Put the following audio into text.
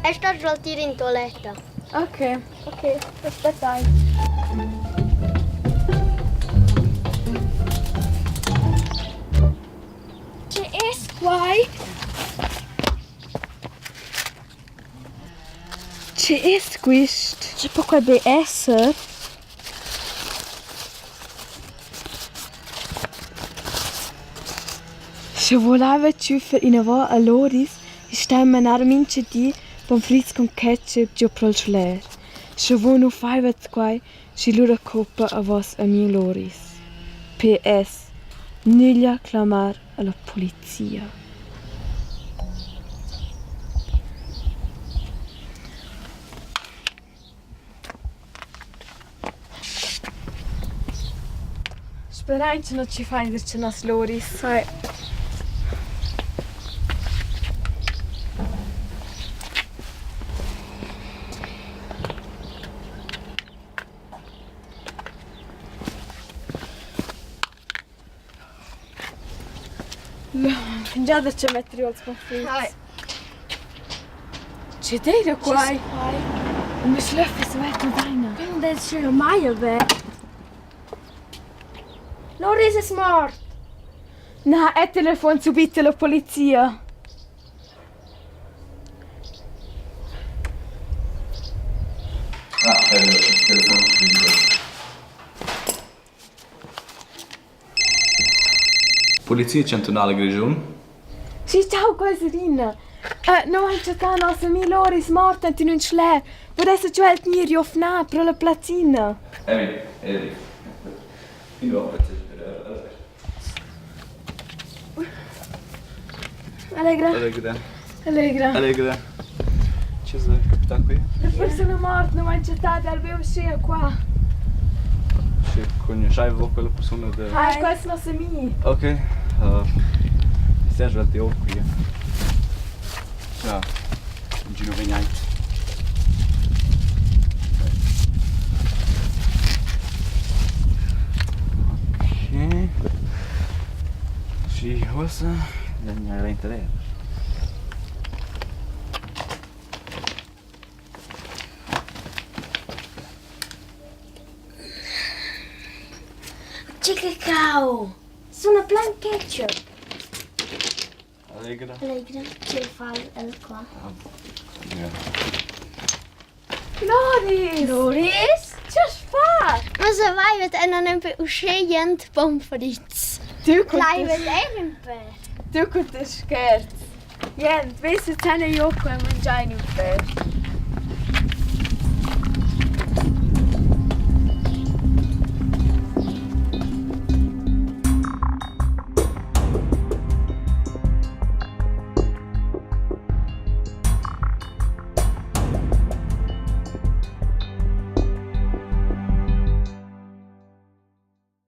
È sto svoltire in toiletta. Ok, ok, aspettai. Che es quai? Che es quist? Che po quai be esser? Sche vulaiva tschüffer inavo a Loris, stai manar mincha di pommes frites cun ketchup giò pro'l schler. Sche vo nu faivat quai, schi lura coppa a vos ami Loris. PS. Nüglia clamar a la pulizia. Sperain cha nu chi fain darcheu nos Loris. Sai. Fingià da che metter giò ils pommes Che d'eira quai? Ün schlöff es averta vaina. Quel dess sgür mai avair. Loris es mort. Na, eu telefon subit alla polizia. Ah, il telefon squilla. Polizia chantunala Grischun. Sì, ciao Coiserina. No han chattà nos ami Loris mort ant in ün schler. Pudessa giò el gnir giò Fnà pro la plazzina. Emi, Eri. Allegra. Allegra. Allegra. Allegra. Che è capità qui? La persuna morta non ha chattata al be uschea qua. Sche conoscevo quella persona de... Ah, questo è nostro amico. Ok. Sergio al teo qui. Ciao. Gino Vignait. Ok. Sì, forse veramente lei. Che cacao! Suna plain ketchup. Allegra. Allegra, che fa el qua? Ja. Loris! Loris? Che hast fat? Ma se vai et en nempe uschè jent pommes frites. Tu con Laivet eir ün pè. Tu con tes scherz. Jent, vesa tena io qua e mangiain ün pè.